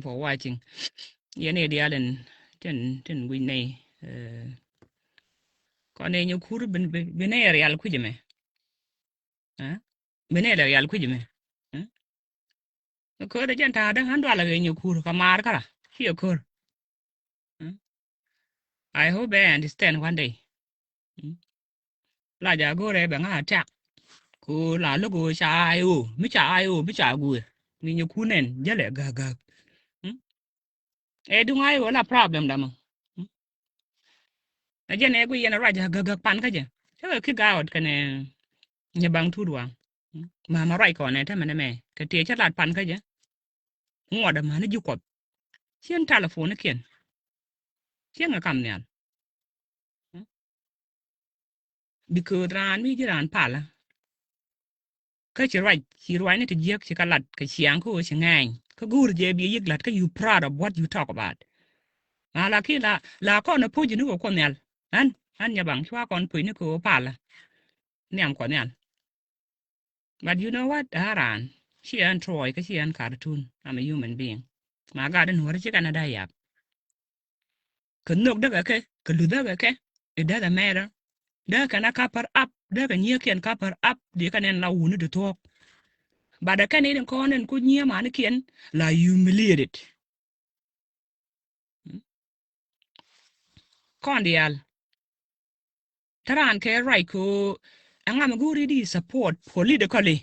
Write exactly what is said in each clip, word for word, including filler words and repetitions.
for watching. Yɛn i̱ diaal in tin, tin guic nɛy. Eh, kɔn i̱ nyɛ kur bi, bi, bi nɛy rial kui̱c ɛmɛ. Eh? Bi nɛy rial kui̱c ɛmɛ. Eh? Ko̱r ɛ jɛn ta̱a̱dä ɣän dualɛ kɛ nyɛ kur kɛ maar kärä. Ciɛ ko̱r. Eh? I hope I understand one day. Mm. La ja go̱rɛ bɛ ŋa̱ attack. Ko la lo̱k ɣöö ca I O, mi ca I O, mi ca guëë. Mi nyɛ kun ɛn jälɛ gäk gäk. Mm. Ɛ duŋ I O la problem damɔ. Mm. Ɛ jɛn ɛ gui yɛn a ruac gäk gäk pan kä jɛ. Cä kɛ kick out kɛnɛ nyɛ baŋ tut waŋ. Mm. Mama ruac kɔn ɛ tämɛ nɛ mɛ. Kɛ tiɛ cä lat pan kä jɛ. Ŋuɔt amäni ji̱ kuɔth. Cien telephone kiɛn. Cieŋ ɛ kam nhial. Because raan mi ji̱ raan palä. Kä ci ruac, ci ruacni ti jiäk ci kɛ lat kɛ ciaŋ kä ɣöö ci ŋɛɛny. Kä go̱o̱r jɛ bi yiëk la̱t kä you proud of what you talk about. Ma la ki la, la kɔn ɛ puɔ̱nyni kɛ kuɔth nhial. Ɣän, ɣän nyɛ baŋ cua kɔn puɔ̱nyni kɛ ɣöö palä. Nhiam kuɔth nhial. But you know what? A raan ci ɣän troy kä ci ɣän cartoon. I'm a human being. Ma gat in wär ci kɛn a da yap. Kɛ nhök däkɛ kɛ, kɛ luth däkɛ kɛ. It doesn't matter. Däkɛ kɛn a cover up, däkɛ nyiëëkiɛn cover up. Di kɛn ɛn la wuni di thuɔ̱k. But ɛ kɛn in kɔn in ku nyiëë manikiɛn la humiliated. Kɔn diaal. Te raan kɛ ruac kɛ ɣöö ɛŋa mi go̱o̱ri di support politically.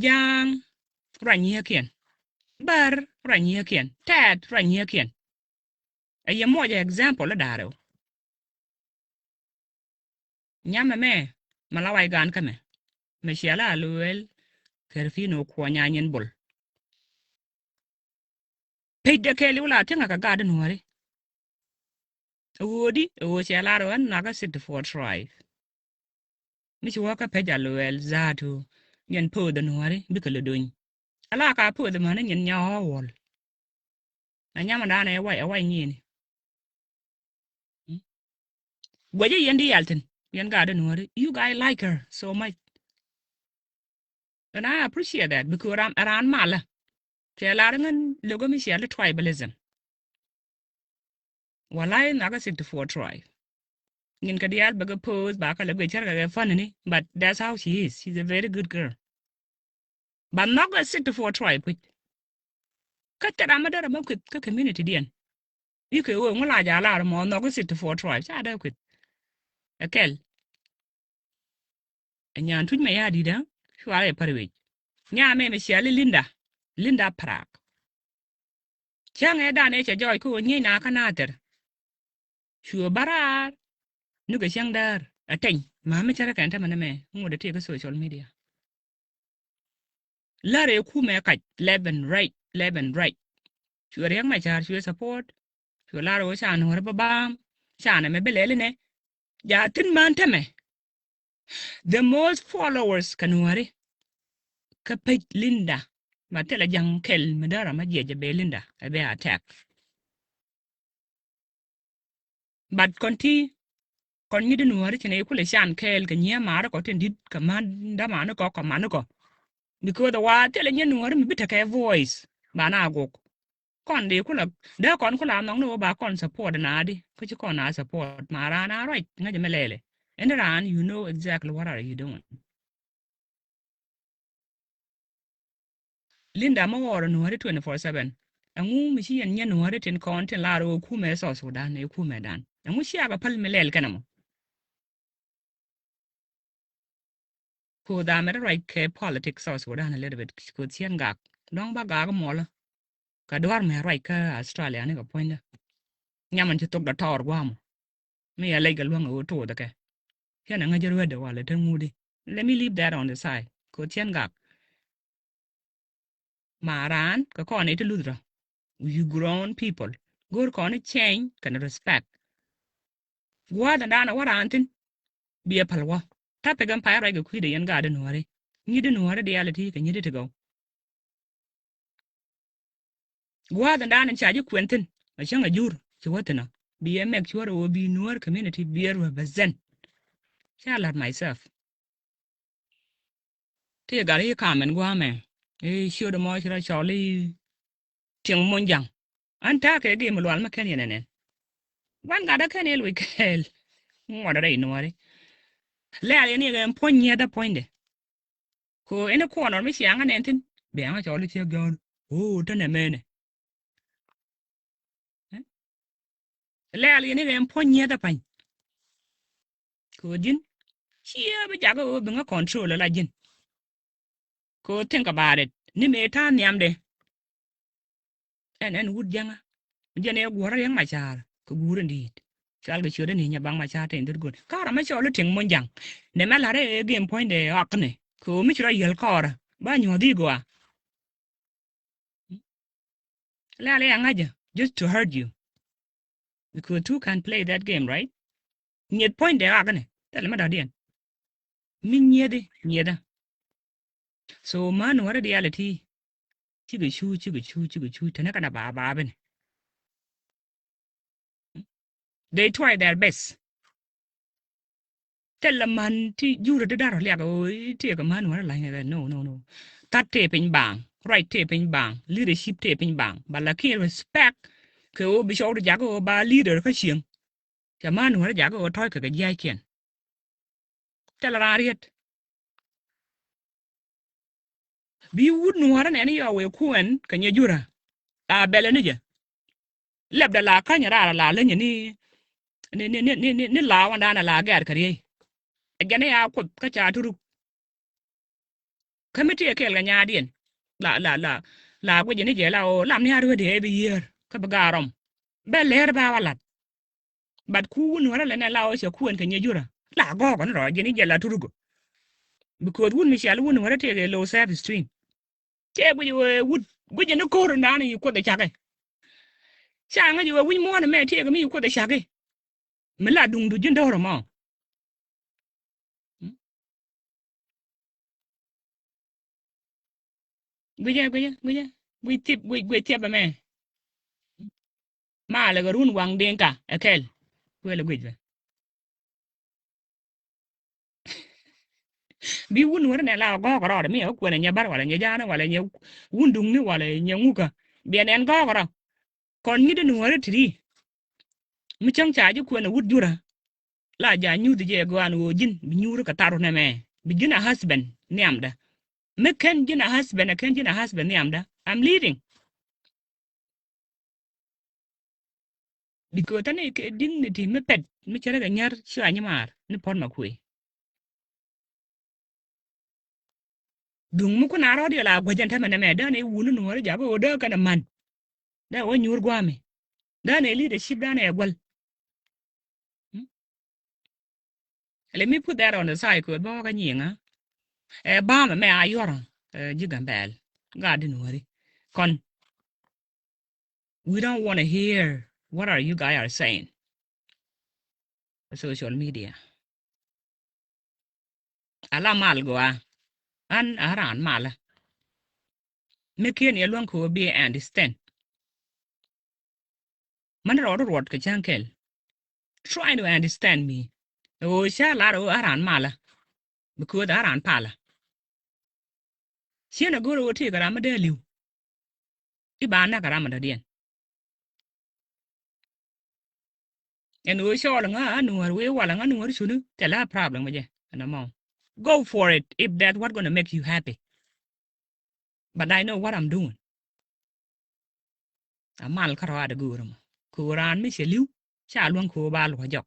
Ja̱a̱ŋ ruac nyiëëkiɛn. Bär ruac nyiëëkiɛn. Tɛɛt ruac nyiëëkiɛn. Ɛ yɛ muɔc ɛ example i̱ da̱a̱r ɛ ɣöö nyam ɛmɛ mɛ la wac gaan kä mɛ. Mɛ ciɛ la lueel kɛr pi̱i̱n ɣöö kuɔny a nyin bol. Pec dee kɛɛliw la tieŋä kɛ gat in wäri. Ɛ ɣöö di, ɛ ɣöö cɛ lar ɣän nakä sixty four tribe. Mi ci wä kä pec a luɛɛl zaatu nyɛn pööth in wäri bikɛ lɛ dony. Ala ka pööth in wäri nyɛn nya ɣɔ̱ɔ̱ wäl. Ɛ nyam in daanɛ ɛ wac, ɛ wac nyini. Guɛcä yɛn di yal thin yɛn gat in wäri. You guys like her so much. And I appreciate that because ran, ran malä. Cɛ lar ŋän lokä mi ciɛ li tribalism. Walai nakä sixty four tribe. Ŋin kɛ diaal bɛ kɛ pööth ba kɛ lɛ guic cärkɛ kɛ funny ni, but that's how she is. She's a very good girl. Ba nhɔk ɛ sixty four tribe kui̱c. Kä thil ram mi dee ram mi kueth kä community diɛn. I̱ kɛ ɣöö ŋu la ja̱ lar mɔ nhɔk ɛ sixty four tribe ca dee kueth. Ɛ kɛl. Ɛ nyan tuc mɛ ya di̱t ɛ cuarɛ ɛ pär wec. Nya mɛ mɛ cia li Linda. Linda Prak. Cäŋ ɛ dan ɛ cɛ jɔɔc kä ɣöö nyiec na kä nathɛr. Cuɛ bä raar. Nikɛ cäŋ däär ɛ teny. Ma̱a̱ mi cärä kɛn tämɛ nɛmɛ ŋot ɛ tëë kä social media. Lär ɛ kumɛ kac left and right, left and right. Cuɛ Riɛk Macar cuɛ support. Cuɛ lar ɣöö ca Nuɔ̱ɔ̱ri bä ba̱a̱m. Ca nɛmɛ bi lɛl inɛ. Ja thi̱n män tämɛ. The most followers kä Nuɔ̱ɔ̱ri. Kä pec Linda. Ma thilɛ ja̱ŋ kɛl mi däär ama jiɛc ɛ bɛ Linda ɛ bɛ attack. But kɔn ti kɔn nyi di Nuɔ̱ɔ̱ri ci nɛ kulɛ can kɛɛl kɛ nyiee maari kɔ tin dit kɛ man dämani kɔ kɛ mani kɔ. Because wa thilɛ nyi Nuɔ̱ɔ̱ri mi bi tekɛ voice ba na gok. Kɔn di kulɛ dee kɔn kulɛ a nhɔk ni wä ba kɔn support na di kä ci kɔn a support ma raan a ruac ŋäcɛ mi lɛlɛ. Ɛn raan you know exactly what are you doing. Linda mi ɣɔr Nuɔ̱ɔ̱ri twenty four seven. Ɛŋu mi ci yɛn nyɛ Nuɔ̱ɔ̱ri tin kɔn tin lar ɣöö kumɛ South Sudan ɛ kumɛ dan. Ɛŋu ciakɛ päl mi lɛl kɛn ɛmɔ. Koth amɛ ruac kɛ politics South Sudan a little bit. Koth ciɛn gak. Dɔ̱ŋ ba gak muɔlä. Kɛ duar mɛ ruac kä Australia ni kɛ puɔ̱nydä. Nyamɛn ci thok dɔ̱tɔɔr gua̱a̱mɔ. Mi ya lɛc kɛ luäŋ ɛ ɣöö toth ɛ kɛ. Ciɛn ɛ ŋäc ruetdɛ walɛ te ŋut i̱. Let me leave that on the side. Koth ciɛn gak. Ma raan kɛ kɔn i̱ ti luth rɔ. You grown people. Go̱o̱r kɔn i̱ change kɛn respect. Gua̱a̱th ɛn daanɛ wä raan thi̱n. Biɛ päl wä. Ta̱pɛ kɛn pay ruac kɛ kui̱dɛ yɛn gaat i̱ Nuɔ̱ɔ̱ri. Nyi̱t i̱ Nuɔ̱ɔ̱ri diaal i̱ ti kɛ nyi̱t i̱ ti gɔw. Gua̱a̱th in da̱a̱n in ca ji̱ kuɛn thi̱n a cäŋ a jur ci wä thi̱n ɔ bi ɛ mɛk cuäär ɛ ɣöö bi Nuäär community bi ɛ represent. Ca la̱t myself. Ti gat i̱ kamɛn gua̱a̱mɛ i̱ ciöt ɛmɔ ci rɔ cɔl i̱ Tiɛŋ Muɔ̱nyja̱ŋ. An ta̱a̱ kɛ gem lual mi kɛn yɛn ɛnɛn. Gua̱n gat ɛ kɛn i̱ luc kɛɛl. Ŋuɔt rɛy nuɔ̱ɔ̱ri. Lɛ̈ɛ̈l yɛn i̱ ɛn puɔ̱ny nyiɛth ɛ puɔ̱nydɛ. Kɛ ɣöö ɛn i̱ kuɔn ɔn mi ciaŋ ɛnɛn thi̱n bɛ ɛŋa cɔl i̱ ciek jɔ̱ɔ̱n. Ɣöö tän ɛmɛnɛ. Lɛ̈ɛ̈l yɛn i̱ ɛn puɔ̱ny nyiɛth ɛ pa̱ny. Kɛ ɣöö ji̱n ciɛ bi jakä ɣöö bi ŋä control ala ji̱n. Kɛ ɣöö think about it ni mëë ta̱a̱ nhiamdɛ. Ɛn ɛn wut jäŋä jɛn ɛ guɔ̱rä Riɛk Macaar kɛ guur in di̱i̱t. Cual kɛ ciötdä ni nyɛ Baŋ Macaar tin dhut go̱n. Ka̱rä mɛ cɔl i̱ Tiɛŋ Muɔ̱nyja̱ŋ nɛ mɛ la̱rä ɛ game puɔ̱nydɛ ɣɔakni kɛ ɣöö mi ci rɔ yiäl kɔɔrä ba nyuɔ̱th i̱ gɔaa. Lɛ̈ɛ̈l i̱ aŋäcä just to hurt you. Because two can play that game, right? Nyieth puɔ̱nydɛ ɣɔakni thilɛ mi dɔ̱diɛn. Mi nyieth i̱ nyiethä. So män nuɔ̱ɔ̱rä diaal ɛ ti cikɛ cu cikɛ cu cikɛ cu tɛnɛ kɛnɛ ba ba bini. They try their best. Thilɛ män ti jurä ti da̱r ɔ liak ɣöö i̱ tëëkɛ män wärä la̱ny kɛ no no no. That tëë piny baaŋ, ruac tëë piny baaŋ, leadership tëë piny baaŋ. But lakin respect kɛ ɣöö bi cɔw ti jakä ɣöö ba leader kä cieŋ. Cɛ män nuɔ̱ɔ̱rä jakä ɣöö tɔ̱ɔ̱c kɛ kɛ jia̱ckiɛn. Thilɛ raan riet. Bi wut nuɔ̱ɔ̱rä nɛn i̱ yɔw wëë kuɛn kɛ nyɛ jurä. A bɛlɛ ni jɛ. Lɛpdɛ la ka̱nyɛ raar la leny ni ni ni ni ni ni la wandan la gɛɛr kɛ riey. Ɛ jɛn i̱ a kuoth kä ca turuk. Kä mi ti ɛ kɛɛl kɛ nyaadiɛn la la la la guic ni jɛ la ɣöö lam ni a rueetdi ɛ bi yiëër kä bi gaar rɔm. Bɛ leer ba wa la̱t. But ku wun wärä lɛ nɛ la ɣöö cɛ kuɛn kɛ nyɛ jurä la gɔɔkɔ ni rɔ jɛn i̱ jɛ la turuk. Because wun mi cial wun wärä tëëkɛ low self esteem. Tëë guic wee wut guic ni ko̱r naan i̱ kuoth ɛ cakɛ. Ca ŋäc wee wi̱c muɔ̱ɔ̱n ɛmɛ tëëkɛ mi i̱ kuoth ɛ cakɛ. Mi la duŋdu ji̱n do̱r ɛmɔ. Guicɛ guicɛ guicɛ guic thiep guic guic thiep ɛmɛ. Malɛ kɛ run waŋ diŋka ɛ kɛl. Kuël ɛ guic bɛ. Bi wun wärä nɛ la gɔɔk rɔɔdɛ mi ɛ kuɛn ɛ nyɛ bär walɛ nyɛ jaanä walɛ nyɛ wun duŋni walɛ nyɛ ŋukä. Biɛ nɛn gɔɔk rɔ kɔn nyit in wärä ti̱ti̱. Mi cäŋ ca ji̱ kuɛn ɛ wut jurä. La ja nyuth jɛ gɔaan ɣöö ji̱n bi nyuuri kɛ tharu nɛmɛ bi ji̱n a husband nhiamdä. Mi kɛn ji̱n a husband a kɛn ji̱n a husband nhiamdä. I'm leaving. Because tani kɛ dignity mi pɛt mi cɛ rɛ kɛ nyär cua nyimaar ni pɔt ma kuëë. Duŋ mi kun a rɔɔd yɛ la guäc ɛn tämɛ nɛmɛ dee ni wuni nuɔɔri jakä ɣöö dee kɛn ɛ man. Dee wä nyuur gua̱a̱mi. Dee ni leadership dee ni ɛ guäl. Let me put that on the side kɛ ɣöö bä wä kä nyiŋä. Ɛ ba̱a̱mɛ mɛ a yuɔrä ɛ ji̱ Gambɛl. Gat di nuɔɔri kɔn. We don't want to hear what are you guys are saying. Social media. Ala mal gɔaa. An a raan malä. Mi kiɛn yɛ luäŋ kɛ ɣöö bi understand. Mani rɔɔdu ruɔt kɛ cäŋ kɛl. Trying to understand me. Ɛ ɣöö ca lar ɣöö a raan malä. Because a raan palä. Ciɛn a go̱r ɣöö tëëkɛ ram mi dee li̱w. I̱ ba näk ram mi dɔ̱diɛn. Ɛn ɣöö cɔɔl ŋä a nuɔ̱ɔ̱r wee walɛ ŋä nuɔ̱ɔ̱r cuni thilɛ a problem kɛ jɛ ɛn ɛmɔ. Go for it if that's what gonna make you happy. But I know what I'm doing. A mal kä rɔaadɛ go̱o̱r ɛmɔ kɛ ɣöö raan mi cɛ li̱w ca luäŋ kɛ ɣöö ba luɔ̱c jɔk.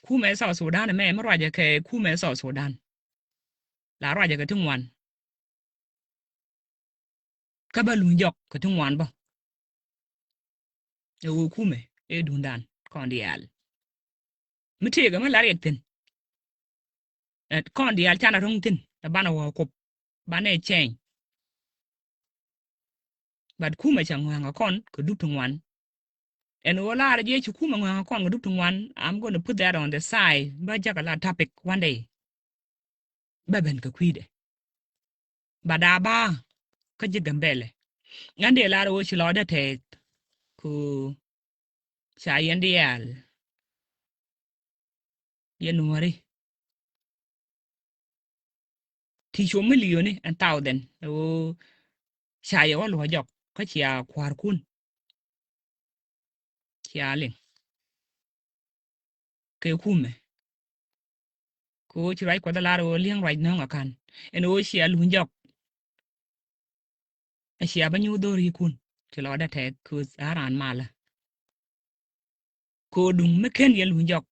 Kumɛ South Sudan ɛmɛ mi ruacɛ kɛ kumɛ South Sudan. La ruacɛ kɛ ti ŋuan. Kä bä luny jɔk kɛ ti ŋuan bä. Ɛ ɣöö kumɛ ɛ duundan kɔn diaal. Mi tëëkɛ mi la riɛk thi̱n. Ɛ kɔn diaal canɛ ro̱ŋ thi̱n ɛ banɛ wä kop banɛ cɛny. But kumɛ cɛ ŋua̱a̱ŋ ɛ kɔn kɛ dup ti ŋuan. Ɛn ɣöö laarä jɛ ci kumɛ ŋua̱a̱ŋ ɛ kɔn kɛ dup ti ŋuan, I'm gonna put that on the side. Bä jakä la topic one day. Bä ben kɛ kui̱dɛ. Ba daa ba kä ji̱ Gambɛlɛ. Ŋän dee lar ɣöö ci lɔɔdɛ tɛth. Ku ca yɛn diaal yɛ nuɔ̱ri. Ti cu million ni and thousand. Ɣöö ca yɛ wä luɔ̱c jɔk kä cia kua̱rkun. Cia liŋ kɛ kumɛ. Kɛ ɣöö ci ruac Kuɔth ɛ lar ɣöö li̱eŋ ruac nɔ̱ŋ ɛ ka̱n. Ɛn ɣöö cia luny jɔk. Ɛ cia bä nyuur dho̱r yikun ci lɔcdä tɛth kɛ ɣöö a raan malä. Kɛ ɣöö duŋ mi ken yɛ luny jɔk.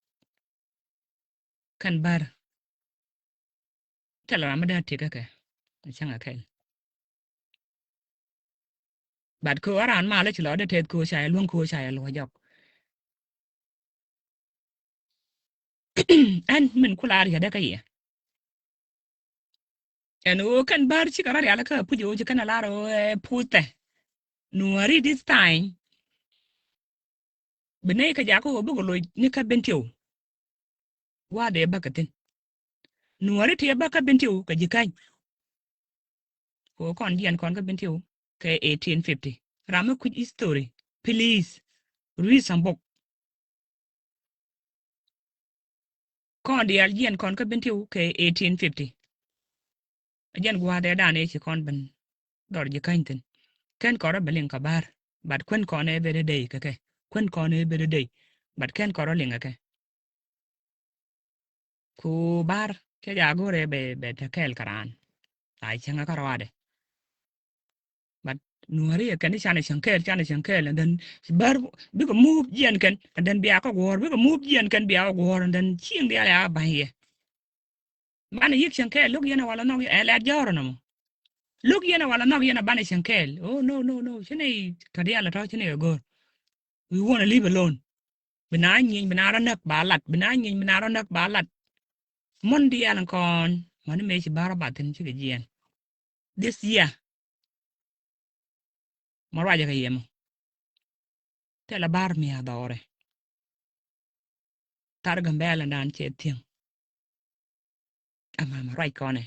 Kɛn bär. Thilɛ ram mi dee tiek kä kɛ. Cäŋ a kɛl. But kɛ ɣöö a raan malä ci lɔcdä tɛth kɛ ɣöö ca yɛ luäŋ kɛ ɣöö ca yɛ luɔ̱c jɔk. Ɛn min ku la riädä kä yɛ. Ɛn ɣöö kɛn bär cikɛ rɔ rial kä puc ɣöö ci kɛn a lar ɣöö ɛ puthɛ. Nuɔ̱ɔ̱ri this time. Bi nɛy kä jakä ɣöö bikɛ loc ni kä Bentiu. Gua̱a̱th ëë bäkɛ thi̱n. Nuɔ̱ɔ̱ri ti ɛ bä kä Bentiu kɛ ji̱ käny. Kɛ ɣöö kɔn jiɛn kɔn kä Bentiu kɛ eighteen fifty. Ram mi kui̱c history, please read some book. Kɔn diaal jiɛn kɔn kä Bentiu kɛ eighteen fifty. Ɛ jɛn gua̱a̱th ëë dan ëë ci kɔn ben dhɔr ji̱ käny thi̱n. Ken kɔn rɔ bɛ liŋ kɛ bär, but kuän kɔn ëë ben dee kɛ kɛ. Kuän kɔn ëë ben dee, but ken kɔn rɔ liŋ kɛ kɛ. Ku bär cä jɛ a go̱rɛ bɛ, bɛ te kɛɛl kä raan. A cäŋ kä ruaadɛ. But Nuɔ̱ɔ̱ri ɛ kɛn i̱ canɛ cäŋ kɛɛl, canɛ cäŋ kɛɛl, and then bär bikɛ move jiɛn kɛn, and then bia kä guɔ̱ɔ̱r, bikɛ move jiɛn kɛn bia kä guɔ̱ɔ̱r, and then cieŋ diaal a ba̱ny yɛ. Banɛ yi̱k cäŋ kɛɛl, lo̱k yɛn a walɛ nhɔk yɛn, ɛ lɛt jɔ̱ɔ̱r nɔmɔ. Lo̱k yɛn a walɛ nhɔk yɛn a banɛ cäŋ kɛɛl. Oh, no, no, no, ci nɛy kä diaal a tɔ̱ ci nɛy a go̱o̱r. We wanna leave alone. Bi na nyieny, bi na rɔ näk ba lat, bi na nyieny, bi na rɔ näk ba lat. Mun diaal in kɔn mäni mëë ci bär ɔ bath thi̱n cikɛ jiɛɛn. This year. Mɔ ruacɛ kɛ yɛ mɔ. Thilɛ bär mi a dhɔrɛ. Thar Gambɛl in dan cɛ thi̱eŋ. Ama mɛ ruac kɔnɛ.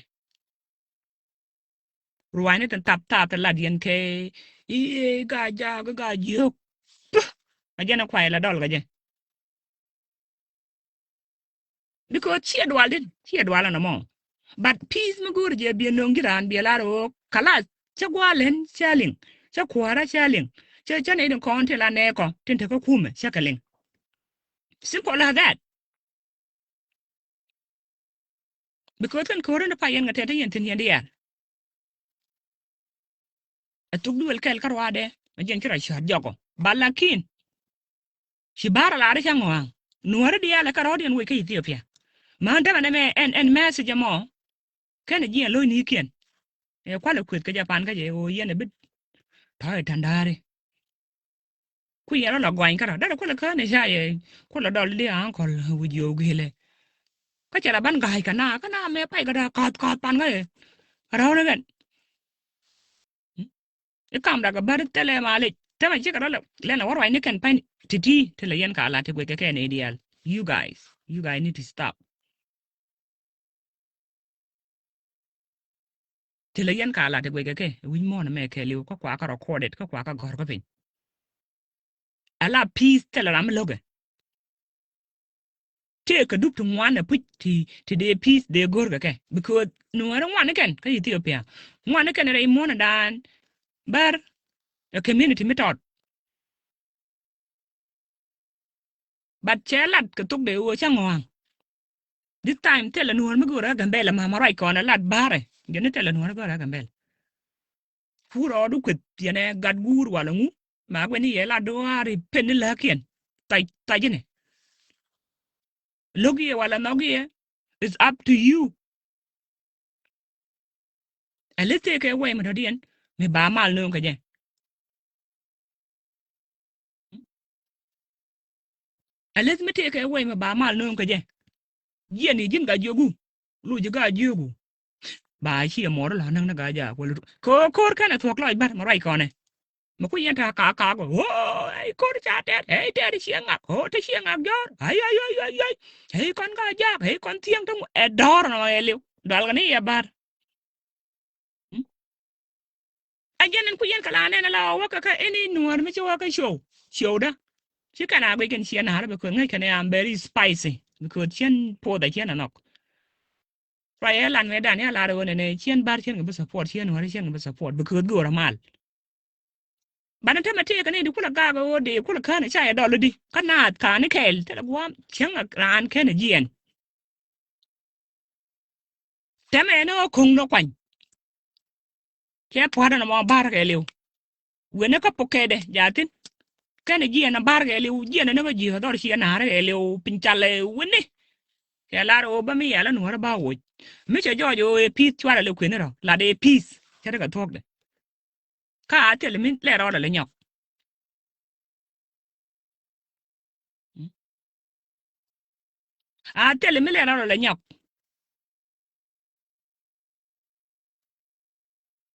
Ruacni tin thap thap ti lat yɛn kɛ i̱ ga jaak ga jiök. Puh. A jɛn a kuay la dɔl kɛ jɛ. Because ciɛ dual din, ciɛ dual ɛn ɛmɔ. But peace mi go̱o̱r jɛ biɛ no̱ŋ ji̱ raan biɛ lar ɣöö kalas cä gua̱a̱ lɛn cä liŋ, cä kuäärä cä liŋ, cä, cä nɛy tin kɔn tin la nɛɛkɔ tin te kä kumɛ cä kɛ liŋ. Simple as that. Because kɛn ko̱r in pay yɛn kɛ tɛt yɛn thi̱n yɛn diaal. Ɛ thuk duël kɛl kä ruaadɛ ɛ jɛn ci rɔ cua̱t jɔkɔ. Ba lakin ci bär a lar cä ŋɔaŋ. Nuɔ̱ɔ̱ri diaal ɛ kɛ rɔ̱ɔ̱diɛn wec kä Ethiopia. Män tämɛ nɛmɛ ɛn, ɛn message ɛmɔ. Kɛn ɛ jiɛn lo̱cnikiɛn. Ɛ kualɛ kueth kɛ jɛ pan kä jɛ ɣöö yɛn ɛ bi tɔ̱ ɛ ta̱nda̱a̱ri. Ku yɛn rɔ la gɔany kärɔ̱ derɛ kulɛ kään ɛ ca yɛ kulɛ dɔl di ankɔl wi̱c yio̱w gilɛ. Kä cɛ la ban ga̱a̱c kɛ na kä na mɛ pay kɛ dee ka̱th ka̱th pan kä yɛ. Rɔ̱ ni kɛn. I̱ kam dak ɛ bär thilɛ malic tämɛ cikɛ rɔ lɛ lɛn ɛ wä ruacni kɛn pany ti̱ti̱ ti lɛ yɛn ka la ti guic kɛ kɛn i̱ diaal. You guys, you guys need to stop. Ti lɛ yɛn ka lat ti guic kɛ kɛ wi̱c muɔ̱ɔ̱n mɛ kɛɛliw kä kua kä recorded kä kua kä gɔ̱r kä piny. Ala peace thilɛ ram mi lo̱kɛ. Tëë kɛ dup ti ŋuan ɛ puc ti, ti dee peace dee go̱r kɛ kɛ. Because nuɔ̱ɔ̱ri ŋuan ni kɛn kä Ethiopia. Ŋuan ni kɛn rɛy muɔ̱ɔ̱n dan bär ɛ community mi tɔt. But cɛ lat kɛ thok dee ɣöö cä ŋɔ̱a̱ŋ. This time thilɛ nuɔ̱ɔ̱r mi go̱o̱rä Gambɛla ma ma ruac kɔn ɛ lat bäärɛ. Jɛn ni thilɛ nuɔ̱ɔ̱r mi go̱o̱rä Gambɛla. Pur ɔɔdu kueth yɛn ɛ gat guur walɛ ŋu. Ma guɛn ni yɛ lat duaari pen ni läkiɛn. Thac, thac ni. Lo̱k yɛ walɛ nhɔk yɛ. It's up to you. Ɛ li̱th tëëkɛ wɛy mi dɔ̱diɛn mi ba mal nööŋ kɛ jɛ. Ɛ li̱th mi tëëkɛ wɛy mi ba mal nööŋ kɛ jɛ. Jiɛn i̱ ji̱n Gaa-jiöku. Luc ji̱ Gaa-jiöku. Ba ciɛ muɔɔr la näk ni Gaa-jaak wä lut kɛ ɣöö ko̱r kɛn ɛ thuɔ̱k lɔc bär mi ruac kɔnɛ. Mi ku yɛn ta̱a̱ kaak kaak ɣöö ɛ ko̱r ca tɛt ɛ tɛt ciɛ ŋak ɣöö te ciɛ ŋak jɔ̱ɔ̱r. Ay ay ay ay ay. Ɛ kɔn Gaa-jaak ɛ kɔn thiäŋ te ŋu ɛ dɔ̱ɔ̱r nɔ ɛ liw dual kɛ ni yɛ bär. Ɛ jɛn ɛn ku yɛn kɛ la nɛn ala wä kɛ kä ɛn i̱ nuɔ̱ɔ̱r mi ci wä kä show. Showdä ci kɛn a guic kɛn ciɛ na̱a̱r because ŋäc kɛn ɛ am very spicy because ciɛn poth ɛ ciɛn ɛ nhɔk. Ruac ɛ lan mɛ dan ya lar ɣöö nɛnɛ ciɛn bär ciɛn kɛ bi support, ciɛn wärä ciɛn kɛ bi support, because go̱o̱rä mal. Banɛ tämɛ tëëkɛ ni di kulɛ gak ɣöö dee kulɛ kään ca yɛ dɔl di kä naath ka̱n ni kɛɛl thilɛ gua̱a̱m cäŋ raan kɛn ɛ jiɛn. Tɛmɛ ni ɣä ko̱ŋ ni kuany. Cɛ pua̱t ɛn ɛmɔ bär kɛɛliw. Wen ni kä pukɛdɛ jathin. Kɛn jiɛn a bär kɛɛliw, jiɛn ni kä ji̱ dhɔr ciɛ na̱r kɛɛliw piny cal ɛ wen ni. Cɛ lar ɣöö bä mi yɛl ɛn wär ba woc. Mi cɛ jɔɔc ɣöö ɛ pi̱th cuarɛ lɛ kueni rɔ lat ɛ pi̱th. Cɛ ri kɛ thuɔ̱kdɛ. Kä a thil mi lɛ rɔɔdɛ lɛ nyɔk. A thil mi lɛ rɔɔdɛ lɛ nyɔk.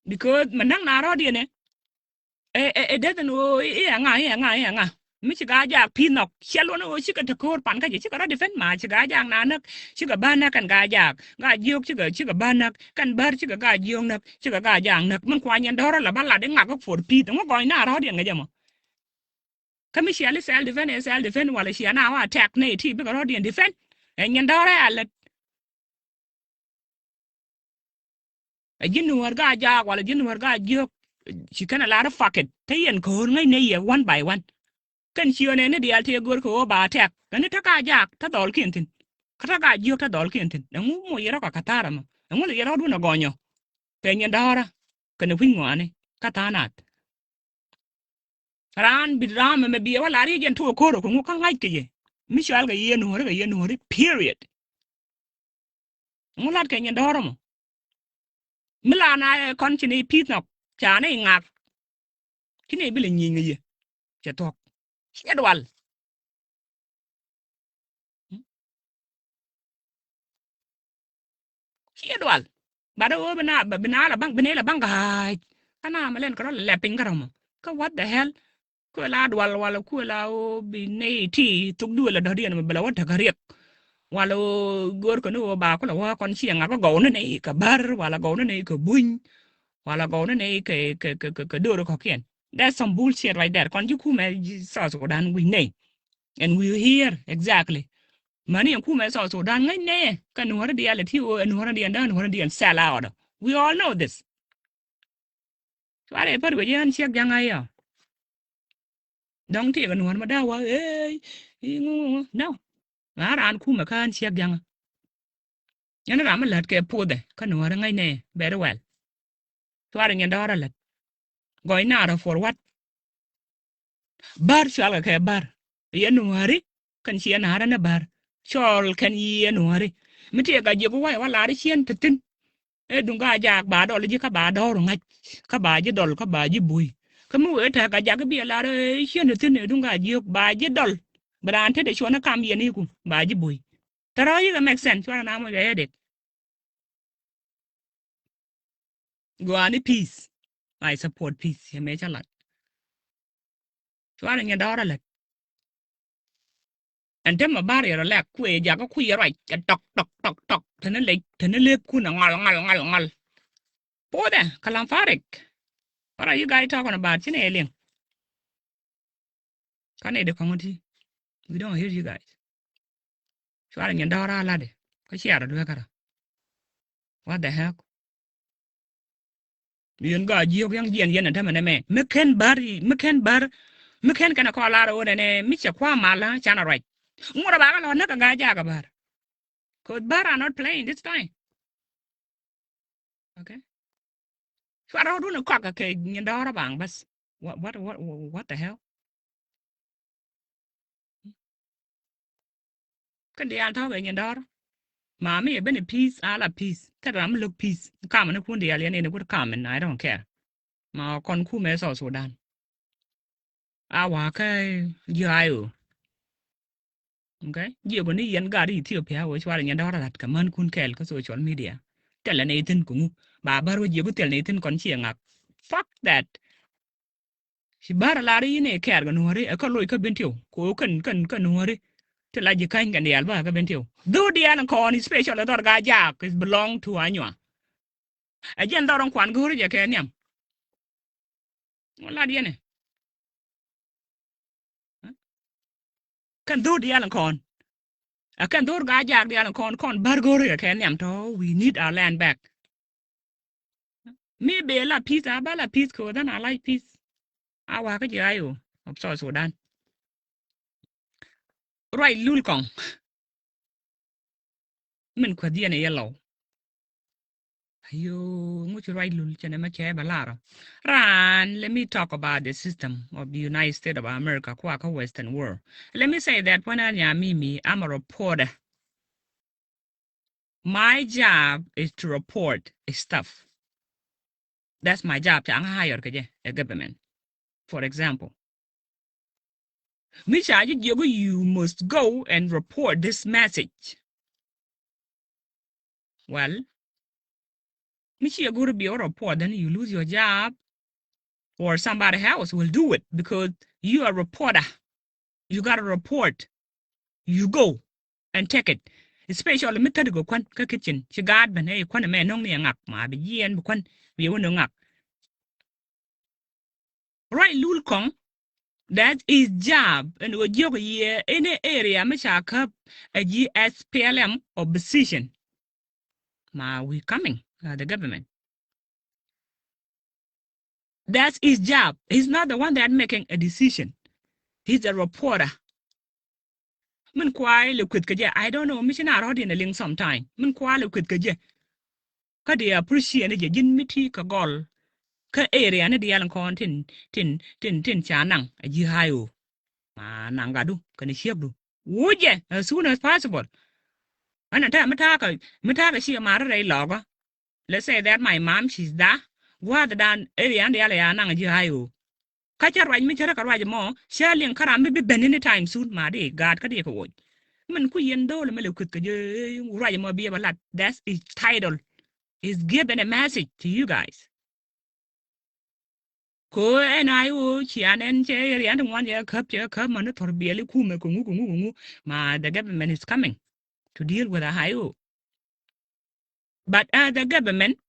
Because mɛ näk na rɔɔdiɛn ɛ, ɛ, ɛ, ɛ deth ɛn ɣöö i̱, i̱ ɛŋa, i̱ ɛŋa, i̱ ɛŋa. Mi ci gaa jaak pi̱i̱th nhɔk. Ciɛ luɔn ɣöö cikɛ te ko̱o̱r pan kä jɛ, cikɛ rɔ̱ defend ma ci gaa jaak na näk. Cikɛ bä näk kɛn gaa jaak. Gaa jiök cikɛ, cikɛ bä näk. Kɛn bär cikɛ gaa jiök näk. Cikɛ gaa jaak näk. Min kuany ɛn dɔ̱rä la bä lat i̱ ŋak kä puɔr pi̱i̱th. Ɛŋu gɔny na rɔ̱diɛn ŋäc ɛmɔ. Kä mi ciɛ li self defend ɛ self defend wala ciɛ na wa attack nɛy ti bikɛ rɔ̱diɛn defend. Ɛ nyin dɔ̱rä a lät. Ɛ ji̱n nuɔ̱ɔ̱r gaa jaak wala ji̱n nuɔ̱ɔ̱r gaa jiök. Ci kɛn a lar fuck it. Te yɛn ko̱o̱r ŋäc nɛy yɛ one by one. Kɛn ciöön ɛn ni diaal tëë go̱o̱r kɛ ɣöö ba attack. Kɛn ni te kaa jaak te dhɔlkiɛn thi̱n. Kä te kaa jiök te dhɔlkiɛn thi̱n. Ɛŋu moc yɛ rɔ kä kä tha̱a̱r ɛmɔ. Ɛŋu lɛ yɛ rɔ̱dun ɛ gɔnyɔ. Kɛ nyin dɔ̱rä. Kɛn ɛ kui̱ny ŋɔaani. Kä tha̱a̱ŋ nath. Raan bi raam ɛmɛ bi ɛ wä lar yɛ jɛn tuɔɔk ko̱r ɛ kuŋu kä ŋa̱c kɛ yɛ. Mi cual kɛ yɛ nuɔ̱ɔ̱ri kɛ yɛ nuɔ̱ɔ̱ri. Period. Ŋu lat kɛ nyin dɔ̱rä mɔ. Mi la na ɛ kɔn ci ni pi̱i̱th nhɔk ca ni ŋak. Ci ni bi lɛ nyieny ŋäc yɛ cɛ thuɔ̱k. Ciɛ dual. Ciɛ dual. Bat ɣöö bi na bi na la baŋ bi ni la baŋ ga̱a̱c. Kä na mɛ lɛn kɛ rɔ lɛ piny kä rɔmɔ. Kä what the hell. Kuɛ la dual wala kuɛ la ɣöö bi nɛy ti thuk duël la dɔ̱diɛn mɛ bi la wä tek kä riɛk. Wala ɣöö go̱o̱r kɛ ni ɣöö ba kulɛ wä kɔn ciɛ ŋak kä gɔw ni nɛy kɛ bär wala gɔw ni nɛy kɛ buny. Wala gɔw ni nɛy kɛ kɛ kɛ kɛ kɛ do̱r kɔ̱kiɛn. That's some bullshit right there. Kɔn ji̱ kumɛ ji̱ South Sudan wi̱c nɛy. And we hear exactly. Mäni ɛn kumɛ South Sudan ŋäc nɛy kɛ nuɔ̱ɔ̱ri diaal ɛ ti ɣöö ɛ nuɔ̱ɔ̱ri diɛn dee nuɔ̱ɔ̱ri diɛn sell out. We all know this. Cuarɛ pär wec yɛn ciɛk ja̱ŋ a yɔ. Dɔ̱ŋ ti kɛ nuɔ̱ɔ̱r ma da̱a̱ wa ey iŋu ŋu ŋu. No. Ŋa̱ raan kumɛ kä ɣän ciɛk ja̱ŋä. Yɛn ram mi lät kɛ puɔthɛ kä nuɔ̱ɔ̱ri ŋäc nɛy very well. Cuarɛ nyin dɔ̱rä lät. Gɔny naar ɛ puɔr wat. Bär cual kɛ kɛ bär. Yɛ nuɔ̱ɔ̱ri kɛn ciɛ naar ɛn ɛ bär. Cɔl kɛn yiëë nuɔ̱ɔ̱ri. Mi tiɛ ka jiök wä wä lar ciɛn te thi̱n. Ëë duŋ ka jaak ba dɔl ji̱ kä ba dɔ̱r ŋa̱c. Kä ba ji̱ dɔl kä ba ji̱ buy. Kä mi wëë tɛk ka jak bi ɛ lar ëë ciɛn te thi̱n ëë duŋ ka jiök ba ji̱ dɔl. Bi raan tetdɛ cuɔ̱n ɛ kam yɛn i̱ ku ba ji̱ buy. Te rɔ yikɛ make sense cuarɛ na moc ɛ yɛ dek. Guani peace. I support peace. Yɛ mɛ ca lat. Cuarɛ nyɛ dɔ̱rä lät. Ɛn te ma bar yɛ rɔ lɛk kuɛ jakä kuiɛ ruac kɛ tɔk tɔk tɔk tɔk. Teni lec teni lep kun a ŋal ŋal ŋal ŋal. Puɔthɛ kalam farik. What are you guys talking about? Ci nɛ liŋ. Kä nɛ di kɔŋ ti. We don't hear you guys. Cuarɛ nyin dɔ̱rä latdɛ kä ciarɛ duekä rɔ. What the heck? Yɛn gaa jiök yɛn jiɛn yɛn ɛn tämɛ nɛmɛ mi ken bär mi ken bär mi ken kɛn ɛ kɔn lar ɣöö nɛnɛ mi cɛ kua̱ mal canɛ ruac. Ŋurɛ bakɛ lɔ näk ɛ gaa jaak ɛ bär. Cause bär are not playing this time. Okay. Cuarɛ rɔ̱dun ɛ kɔak kɛ nyin dɔ̱rä baŋ bäth. What what what what the hell? Kɛn diaal tɔ̱ kɛ nyin dɔ̱r. Ma mi ɛ ben ɛ peace ala peace. Thil ram mi lo̱k peace. Kamɛ ni kun diaal yɛn in ɛ gut kamɛ ni I don't care. Ma kɔn kumɛ South Sudan. A wakä ji̱ I O. Okay? Jiɛk ni yɛn gat Ethiopia wee cuarɛ nyin dɔ̱r lat kɛ män kun kɛɛl kä social media. Thilɛ ni ithin kuŋu ba bär wä jiɛk wä thil ni ithin kɔn ciɛ ŋak. Fuck that. Ci bär a lar i̱ ni kɛɛr kɛ nuɔ̱ri ɛ kä loc kä Bentiu ko kɛn kɛn kɛn nuɔ̱ri. Ti la ji̱ käny kɛn diaal bä kä Bentiu dho̱r diaal in kɔn special ɛ dhɔr gaa jaak is belong to Anyuak. Ɛ jɛn dhɔr in kuan go̱o̱ri jɛ kɛ nhiam. Ŋu lat yɛn ɛ kɛn dho̱r diaal in kɔn. Ɛ kɛn dho̱r gaa jaak diaal kɔn, kɔn bär go̱r kɛ kɛ nhiam tɔ̱, we need our land back. Mi bee la peace, a ba la peace kɛ wä dhan a lac peace. A wakä ji̱ I O of South Sudan. Ruac Lul Kɔŋ. Min kuäth yɛn ɛ yɛ lɔw. Ayo, ŋu ci ruac Lul cɛ nɛ mɛ cɛ bɛ lar ɔ. Raan, let me talk about the system of the United States of America, kua kä Western world. Let me say that when I am Mimi, I'm a reporter. My job is to report stuff. That's my job. Ca ŋa hire kɛ jɛ, a government. For example, mi ca ji̱ jiök, you must go and report this message. Well, mi ci a go̱r bi a report, then you lose your job, or somebody else will do it because you are a reporter. You got a report. You go and take it. Especially mi thädi kɛ kuän kä kitchen. Ci gaat ben ɛ kuän mɛ nɔŋ ni ɛ ŋak ma bi jiɛn bi kuän bi wä ni ŋak. Ruac Lul Kɔŋ, that is job. Ɛn ɣöö jiök yɛ in area mi ca käp ɛ ji̱ S P L M opposition. Ma we coming, uh, the government. That's his job. He's not the one that making a decision. He's a reporter. Min kuay lɛ kueth kɛ jɛ. I don't know. Mi ci na rɔ̱ diɛn a liŋ sometime. Min kuay lɛ kueth kɛ jɛ. Kä di appreciate ni jɛ ji̱n mi ti kɛ gɔl. Kä area ni diaal kɔn tin, tin, tin, tin ca naŋ a ji̱ I O. Ma naŋ gatdu kɛn ciekdu. Wucɛ as soon as possible. Ɛn a tɛ mi ta̱a̱ kɛ, mi ta̱a̱ kɛ ci a marä rɛy lɔkä. Let's say that my mom, she's there. Gua̱a̱th dan area ni diaal ya naŋ a ji̱ I O. Kä cä ruac mi cä rä kɛ ruac mɔ, cä liŋ kä ram bi bi ben anytime soon, ma di gaat kä di kɛ woc. Min ku yɛn dho̱o̱l mi lɛ kueth kɛ jɛ ruac mɔ bi ɛ bä lat. That's his title. He's giving a message to you guys. Ko ɛn I O cian ɛn cɛ area ni ŋuan cɛ käp, cɛ käp mani thɔr biɛli kumɛ kɛ ŋu, kɛ ŋu, kɛ ŋu. Ma the government is coming to deal with I O. But, uh, the government,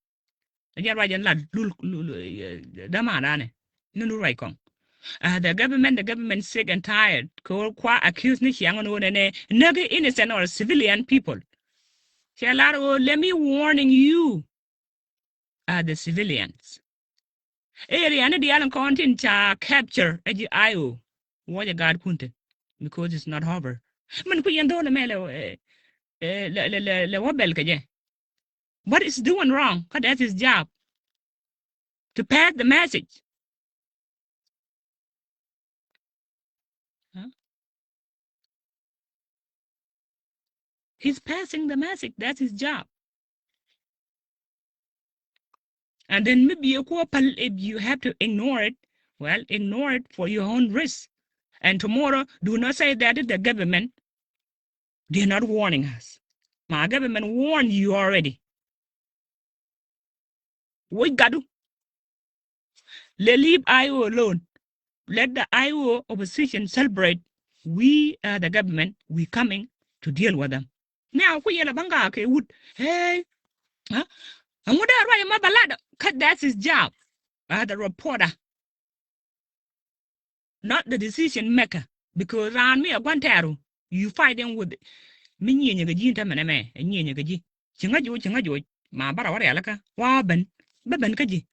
a jɛn ruac ɛn lat Lul, Lul, Lul, eh, dämandanɛ ni Lul Ruac Kɔŋ. Uh, the government, the government sick and tired. Kɛ ɣöö kua accuse ni ciaŋ ni ɣöö nɛnɛ näk innocent or civilian people. Cɛ lar ɣöö, let me warning you, uh, the civilians. Area ni diaal kɔn tin ca capture ɛ ji̱ I O. Wuɔcɛ gaatkun tin, because it's not over. Min ku yɛn dho̱o̱l mɛ lɛ, eh, eh, lɛ, lɛ, lɛ, lɛ wä bɛl kɛ jɛ. What is doing wrong? Kä that's his job. To pass the message. Huh? He's passing the message. That's his job. And then maybe a couple, if you have to ignore it, well, ignore it for your own risk. And tomorrow, do not say that the government, they're not warning us. My government warned you already. Wuc gatdu. Let leave I O alone. Let the I O opposition celebrate. We are the government. We coming to deal with them. Now, ku yɛlɛ bäŋ gaa kɛ wut. Hey. Huh? Ɛŋu dee ruac ɛmɔ bɛ lat? Kä that's his job. As the reporter. Not the decision maker. Because raan mi a gua̱n tɛɛru, you fighting with mi nyieenyɛ kɛ ji̱ in tämɛ nɛmɛ, ɛ nyieenyɛ kɛ ji̱. Ci ŋäc joc, ci ŋäc joc. Ma bärɛ wä rialikä wa ben, bä ben kä ji̱.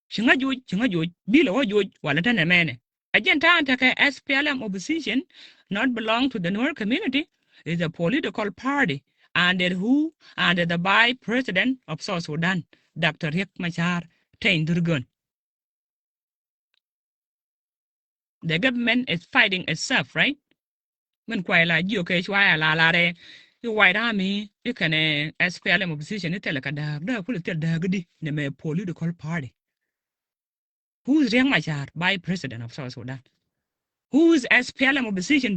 Ci ŋäc joc, ci ŋäc joc. Bi lɛ wä joc walɛ te nɛmɛnɛ. A jɛn ta̱a̱ tekɛ S P L M opposition, not belong to the Nuer community, is a political party under who? Under the vice president of South Sudan, Doctor Riek Machar Teny Dhurgon. The government is fighting itself, right? Min kuay la jiök kɛ cuay a la la rɛ. I̱ White Army, i̱ kɛnɛ S P L M opposition, i̱ thilɛ kɛ dääk, dääk kulɛ thil dääk di nɛmɛ political party. Who is Riek Machar, vice president of South Sudan? Who is S P L M opposition